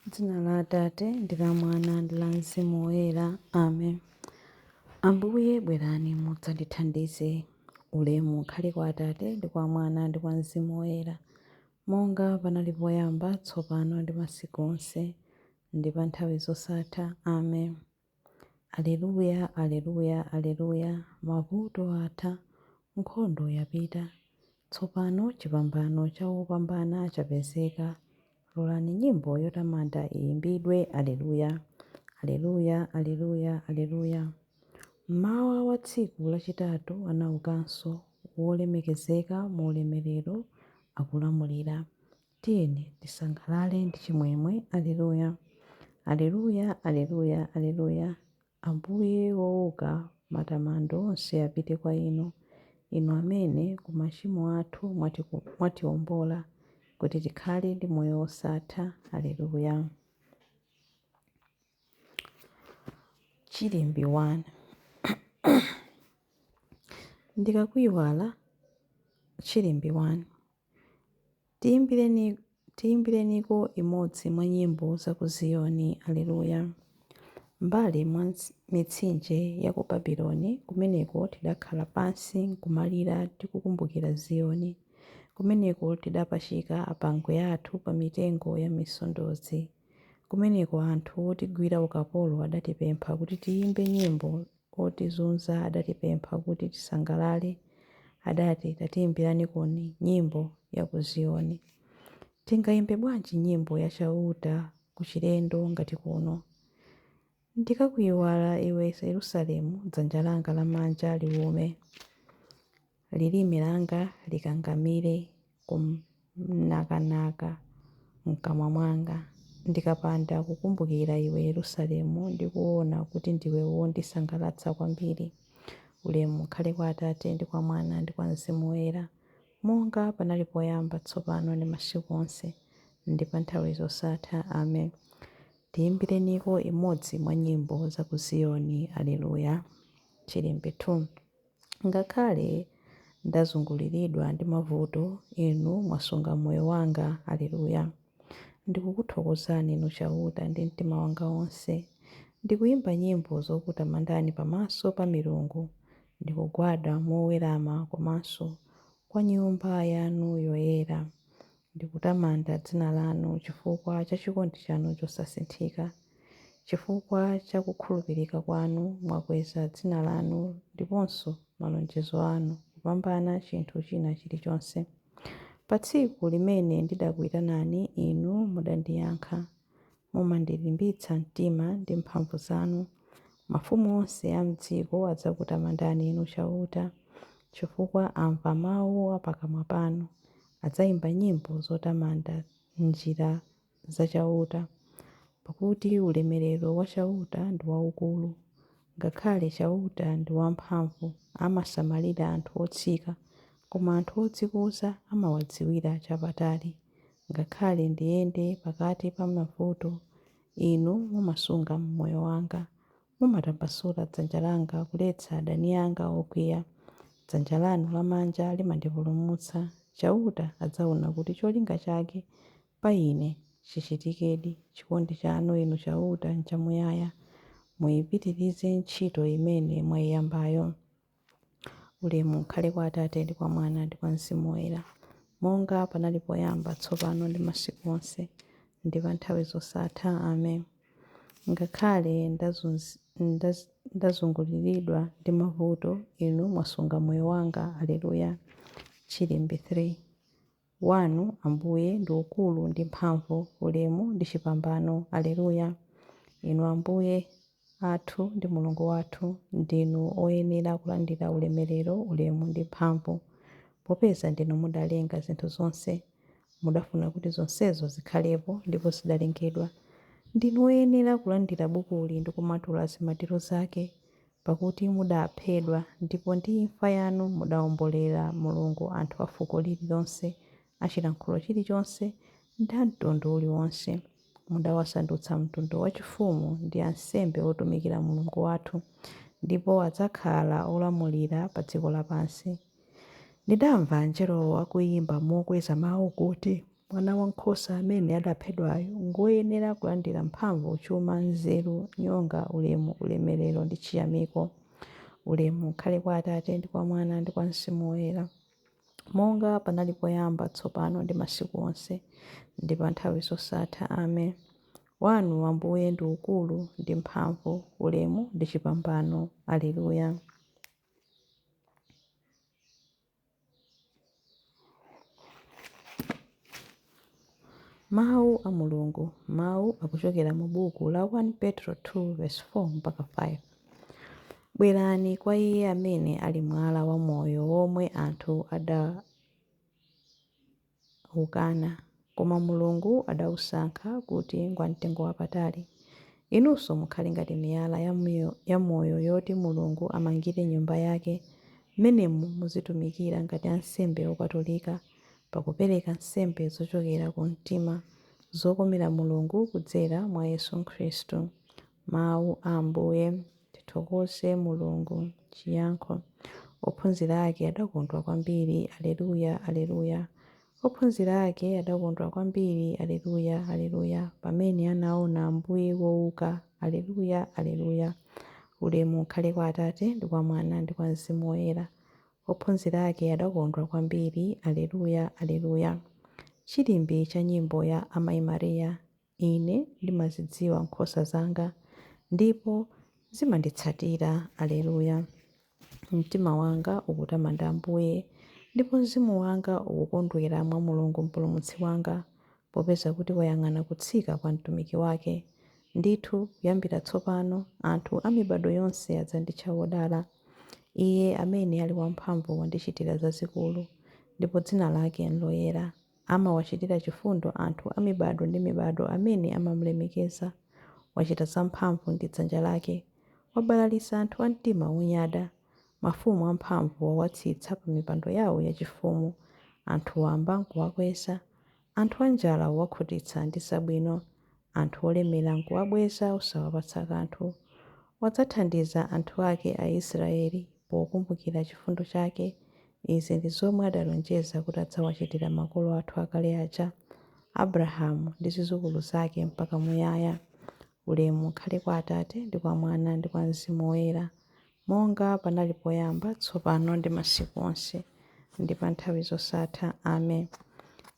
M'dzina la Atate, ndi la Mwana, ndi la Mzimu Woyera. Amen. Ambuye bwerani mudzandithandize. Ulemu ukhale kwa Atate, ndi kwa Mwana, ndi kwa Mzimu Woyera, monga panali poyamba, tsopano ndi masiku onse, ndi pa nthawi zosatha. Amen. Aleluya, aleluya, aleluya, mavuto atha, nkhondo yapita. Tsopano chipambano cha wopambana chapezeka. Lolani nyimbo yotamanda iyimbidwe, Aleluya! Aleluya, Aleluya, Aleluya! Mmawa wa tsiku lachitatu anaukanso, wolemekezeka mu ulemerero akulamulira. Tiyeni tisangalale ndi chimwemwe, Aleluya! Aleluya, Aleluya, Aleluya! Ambuye wouka, matamando onse apite kwa Inu, Inu amene ku machimo athu mwatiombola, kuti tikhale ndi moyo wosatha. Aleluya. Chilimbi 1 Ndikakuiwala, Chilimbi 1. Tiyimbireniko imodzi mwa nyimbo za ku Ziyoni. Alleluya. M'mbali mwa mitsinje ya ku Babiloni, kumeneko tidakhala pansi nkumalira tikukumbukira Ziyoni. Kumeneko tidapachika apangwe athu pa mitengo ya misondozi. Kumeneko anthu otigwira ukapolo adatipempha kuti tiyimbe nyimbo otizunza adatipempha kuti tisangalale, adati, Tatiimbiranikoni nyimbo ya ku Ziyoni. Tingayimbe bwanji nyimbo ya Chauta kuchilendo ngati kuno? Ndikakuiwala iwe Yerusalemu, dzanja langa lamanja liume, lilime langa likangamire kunakanaka m'kamwa mwanga, ndikapanda kukumbukira iwe Yerusalemu ndi kuona kuti ndiwe wondisangalatsa kwambiri. Ulemu ukhale kwa Atate, ndi kwa Mwana, ndi kwa Mzimu Woyera, monga panali poyamba, tsopano, ndi masiku onse, ndi pa nthawi zosatha. Amen. Tiyimbireniko imodzi mwa nyimbo za ku Ziyoni. Alleluya. Chilimbi 2. Ngakhale ndazunguliridwa ndi mavuto, Inu mwasunga moyo wanga. Alleluya. Ndikukuthokozani Inu Chauta ndi mtima wanga wonse. Ndikuyimba nyimbo zokutamandani pamaso pa milungu. Ndikugwada mowerama kumaso kwa Nyumba yanu yoyera. Ndikutamanda dzina lanu chifukwa cha chikondi chanu chosasinthika. Chifukwa cha kukhulupirika kwanu, mwakweza dzina lanu ndiponso malonjezo anu kupambana chinthu china chilichonse. Pa tsiku limene ndidakuitanani, Inu mudandiyankha. Mumandilimbitsa mtima ndi mphamvu zanu. Mafumu onse a m'dziko adzakutamandani Inu Chauta, chifukwa amva mau a pakamwa panu. Adzaimba nyimbo zotamanda njira za Chauta, pakuti ulemerero wa Chauta ndi waukulu. Ngakhale Chauta ndi wamphamvu, amasamalira anthu otsika, koma anthu odzikuza amawadziwira chapatali. Ngakhale ndiyende pakati pa mavuto, Inu mumasunga moyo wanga. Mumatambasula dzanja langa kuletsa adani anga okwiya. Dzanja lanu lamanja limandipulumutsa. Chauta adzaona kuti cholinga chake pa ine chichitikedi. Chikondi chanu, Inu Chauta, nchamuyaya. Muipitirize ntchito imene mwaiyambayo. Ulemu ukhale kwa Atate, ndi kwa Mwana, ndi kwa Mzimu Woyera, monga panali poyamba, tsopano, ndi masiku onse, ndi pa nthawi zosatha. Amen. Ngakhale ndazunguliridwa ndi mavuto, Inu mwasunga moyo wanga. Alleluya. Chilimbi 3. Wanu, Ambuye, ndi ukulu ndi mphamvu, ulemu ndi chipambano. Alleluya. Inu Ambuye athu ndi Mulungu wathu, ndinu oyenera kulandira ulemerero, ulemu ndi mphamvu. Popeza ndinu mudalenga zinthu zonse, mudafuna kuti zonsezo zikhalepo, ndipo zidalengedwa. Ndinu oyenera kulandira bukuli ndi kumatula zimatiro zake, Pakuti mudaphedwa, ndipo ndi imfa yanu mudaombolera Mulungu anthu a fuko lililonse, a chilankhulo chilichonse, ndi a mtundu uliwonse. Mudawasandutsa mtundu wachifumu ndi ansembe otumikira Mulungu wathu, ndipo adzakhala olamulira pa dziko lapansi. Ndidamva angelowo akuyimba mokweza mau kuti. Mwanawankhosa amene adaphedwayu ngwoyenera kulandira mphamvu, chuma, nzeru, nyonga, ulemu, ulemerero ndi chiyamiko. Ulemu ukhale kwa Atate ndi kwa Mwana ndi kwa Mzimu Woyera, monga panali poyamba, tsopano ndi masiku onse, ndi pa nthawi zosatha. Amen. Wanu, Ambuye, ndi ukulu ndi mphamvu, ulemu ndi chipambano. Alleluya. Mawu a Mulungu. Mawu akuchokera mu buku la 1 Petro 2 vesi 4 mpaka 5. Bwerani kwa Iye amene ali mwala wamoyo womwe anthu adaukana, koma Mulungu adausankha kuti ngwamtengo wapatali. Inunso mukhale ngati miyala yamoyo yoti Mulungu amangire nyumba yake. M'menemo muzitumikira ngati ansembe opatulika, pakupereka nsembe zochokera ku mtima, zokomera Mulungu kudzera mwa Yesu Khristu. Mawu a Ambuye. Tithokoze Mulungu. Chiyankho. Ophunzira ake adakondwa kwambiri. Alleluya, Alleluya. Ophunzira ake adakondwa kwambiri, Alleluya, Alleluya, pamene anaona Ambuye wouka. Alleluya, Alleluya. Ulemu ukhale kwa Atate, ndi kwa Mwana, ndi kwa Mzimu Woyera. Ophunzira ake adakondwa kwambiri, Alleluya, Alleluya. Chilimbi cha nyimbo ya Amayi Maria. Ine ndimazidziwa nkhosa zanga, ndipo zimanditsatira. Alleluya. Mtima wanga ukutamanda Ambuye, ndipo mzimu wanga ukukondwera mwa Mulungu Mpulumutsi wanga, popeza kuti wayang'ana kutsika kwa mtumiki wake. Ndithu, kuyambira tsopano, anthu a mibadwo yonse adzanditcha wodala. Iye amene ali wamphamvu wandichitira zazikulu, ndipo dzina lake n'loyera. Amawachitira chifundo anthu a mibadwo ndi mibadwo amene amamulemekeza. Wachita zamphamvu ndi dzanja lake. Wabalalitsa anthu a mtima wonyada. Mafumu amphamvu wawatsitsa pa mipando yawo yachifumu. Anthu wamba n'kuwakweza. Anthu anjala wawakhutitsa ndi zabwino. Anthu olemera n'kuwabweza osawapatsa kanthu. Wadzathandiza anthu ake Aisraeli pokumbukira chifundo chake. Izi ndi zomwe adalonjeza kuti adzawachitira makolo athu akale aja, Abrahamu ndi zidzukulu zake mpaka muyaya. Ulemu ukhale kwa Atate, ndi kwa Mwana, ndi kwa Mzimu Woyera, monga panali poyamba, tsopano ndi masiku onse, ndi pa nthawi zosatha. Amen.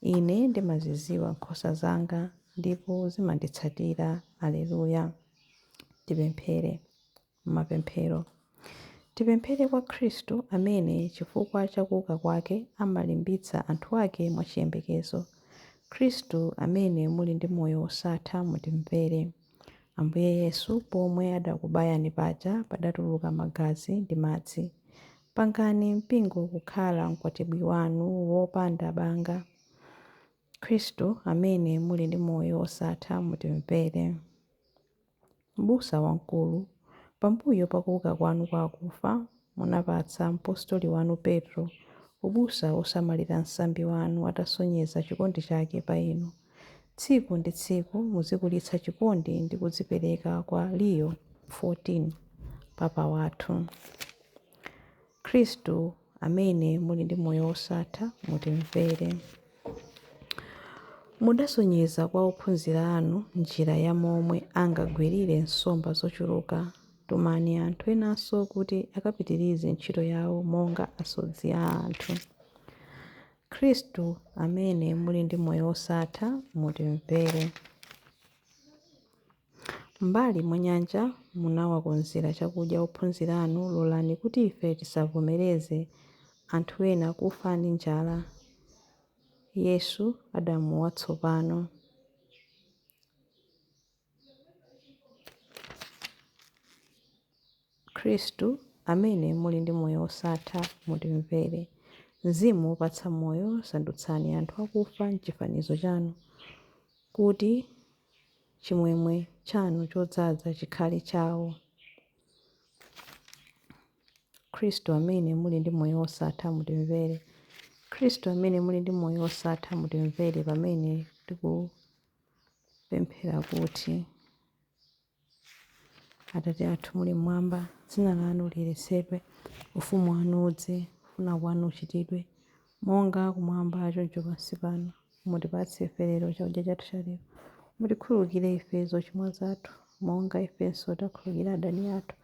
Ine ndimazidziwa nkhosa zanga, ndipo zimanditsatira. Alleluya. Tipemphere. Mapemphero. Tipemphere kwa Khristu amene chifukwa cha kuuka kwake amalimbitsa anthu ake mwachiyembekezo. Khristu amene muli ndi moyo wosatha mutimvere. Ambuye Yesu, pomwe adakubayani paja padatuluka magazi ndi madzi. Pangani mpingo kukhala mkwatibwi wanu wopanda banga. Khristu amene muli ndi moyo wosatha mutimvere. M'busa wamkulu, pambuyo pa kuuka kwanu kwa akufa, munapatsa mpostoli wanu Petro ubusa wosamalira msambi wanu atasonyeza chikondi chake pa inu. Tsiku ndi tsiku muzikulitsa chikondi ndi kudzipereka kwa Leo 14, Papa wathu. Khristu amene muli ndi moyo wosatha, mutimvere. Mudasonyeza kwa ophunzira anu njira ya momwe angagwirire nsomba zochuluka. Tumani anthu enanso kuti akapitirize ntchito yawo monga asodzi a anthu. Khristu amene muli ndi moyo wosatha, mutimvere. M'mbali mwa nyanja munawakonzera chakudya ophunzira anu, lolani kuti ife tisavomereze anthu ena kufa ndi njala. Yesu Adamu watsopano. Khristu, amene muli ndi moyo wosatha, mutimvere. Mzimu wopatsa moyo, sandutsani anthu akufa m'chifanizo chanu, kuti chimwemwe chanu chodzaza chikhale chawo. Khristu, amene muli ndi moyo wosatha, mutimvere. Khristu, amene muli ndi moyo wosatha, mutimvere pamene tikupemphera kuti. Atate athu muli m'mwamba, dzina lanu liyeretsedwe, ufumu wanu udze, kufuna kwanu kuchitidwe, monga kumwamba choncho pansi pano. Mutipatse ife lero chakudya chathu cha lero. Mutikhululukire ife zochimwa zathu, monga ifenso takhululukira adani athu.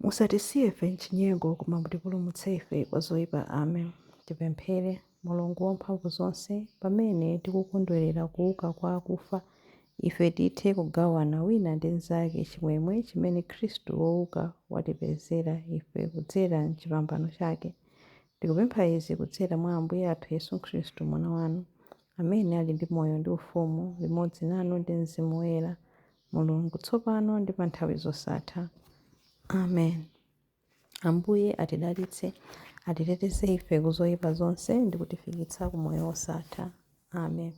Musatisiye ife m'chinyengo, koma mutipulumutse ife kwa zoyipa. Amen. Tipemphere. Mulungu wamphamvu zonse, pamene tikukondwerera kuuka kwa akufa, ife tithe kugawana wina ndi mnzake chimwemwe chimene Khristu wouka watipezera ife kudzera m'chipambano chake. Tikupempha izi kudzera mwa Ambuye athu Yesu Khristu Mwana wanu, amene ali ndi moyo ndi ufumu limodzi nanu ndi Mzimu Woyera, Mulungu, tsopano ndi pa nthawi zosatha. Amen. Ambuye atidalitse, atiteteze ife ku zoyipa zonse ndi kutifikitsa ku moyo wosatha. Amen.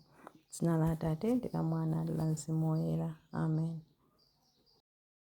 Dzina la Atate ndi la Mwana ndi la Mzimu Woyera. Amen.